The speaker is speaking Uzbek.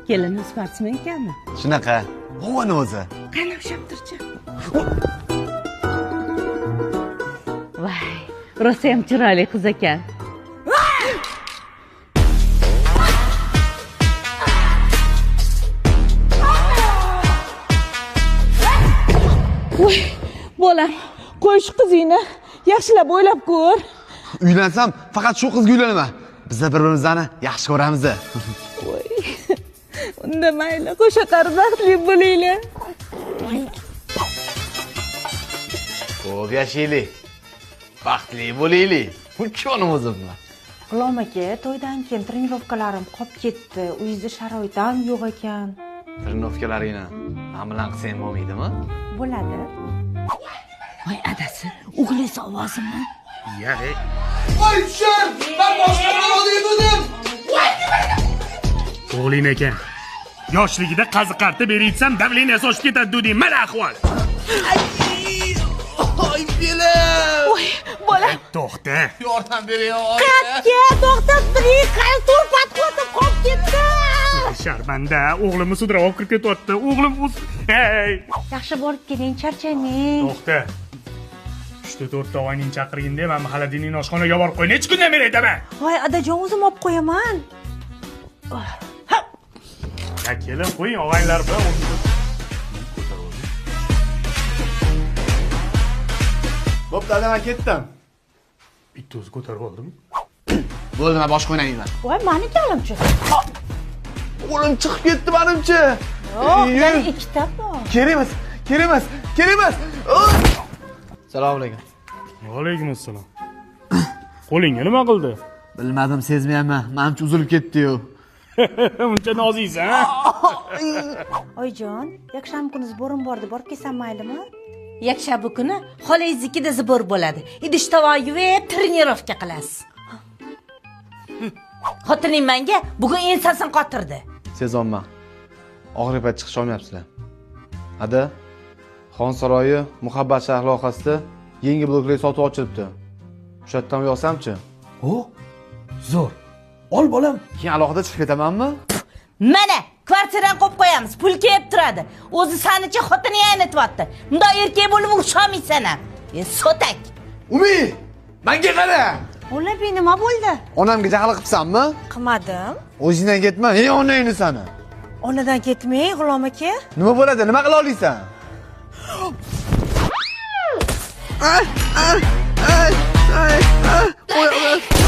Kelini sportsmenkanmi? Shunaqa. Ovani o'zi. Qani ushlab turchi. Voy, rosa ham chiroyli qiz ekan. Voy, bolam, qo'y shu qizingni yaxshilab o'ylab ko'r. Uylansam faqat shu qizga uylanaman. Biz bir-birimizni yaxshi ko'ramiz. Voy. Unda mayli, qo'sha qari baxtli bo'linglar. Ko'p yashaylik. Baxtli bo'laylik. Jonim o'zimni. G'ulom aka, to'ydan keyin trenirovkalarim qolib ketdi. Uyingizda sharoit ham yo'q ekan. Trenirovkalaringni men bilan qilsang bo'lmaydimi? Bo'ladi. Voy adasi, o'g'lingiz ovozimi? Yag'i. Voy tushar! Men boshqa baloda edim. O'g'ling ekan. Yoshligida qazi-qarta beritsam, davleniyasi oshib ketadi deding. Mana ahvol. Oy belim. Voy, bolam. To'xta. Yordam bering, oy. Qatga to'xtab turing, qani to'rpat qotib qolib ketdi. Sharmanda, o'g'limni sudrab olib kirib ketyapti. O'g'lim o'z. Hey! Yaxshi borib keling, charchamang. To'xta. 3-4 ta og'ayning chaqirgin deb, men mahalladining oshxonaga borib qo'y. Necha kundan beri aytaman? Voy, adajon, o'zim olib qo'yaman. Ya kelin qo'ying, og'aynilar bilan o'zim. Bo'pti, ada, men ketdim. Bitta o'zi ko'tarib oldimi? Bo'ldi, men boshqa o'ynamayman. Voy, mani kalimchi. Qo'lim chiqib ketdi menimcha. Yo'q, yana ikkita bor. Kerak emas, kerak emas, kerak emas. Assalomu alaykum. Va alaykum assalom. Qo'lingga nima qildi? Bilmadim, sezmayapman. Menimcha uzilib ketdi-yu. Uncha noziysan, ha? Oyijon, yakshanba kuni zborim bordi, borib kelsam maylimi? Yakshanba kuni xolangiznikida zbor bo'ladi. Idish tovoq yuvib, trenirovka qilasiz. Xotining menga bugun ensasini qotirdi. Sezonman. Oxirgi payt chiqish olmayapsizlar. Ada, Xon saroyi Muhabbat shahri loyihasida yangi bloklar sotib ochilibdi. O'sha yerdan yozsamchi? O, zo'r. Ol bolam. Keyin alohida chiqib ketamanmi? Mana, kvartirani qo'yib qo'yamiz. Pul kelib turadi. O'zi sanicha xotini aynityapti. Bunday erkak bo'lib urusholmaysan ham. So'tak. Umi, menga qara. O'labi, nima bo'ldi? Onamga jahl qilibsanmi? Qilmadim. O'zingdan ketma, ey onangni sani. Onadan ketmang, G'ulom aka. Nima bo'ladi? Nima qila olasan? Ay, ay, ay, ay, ay.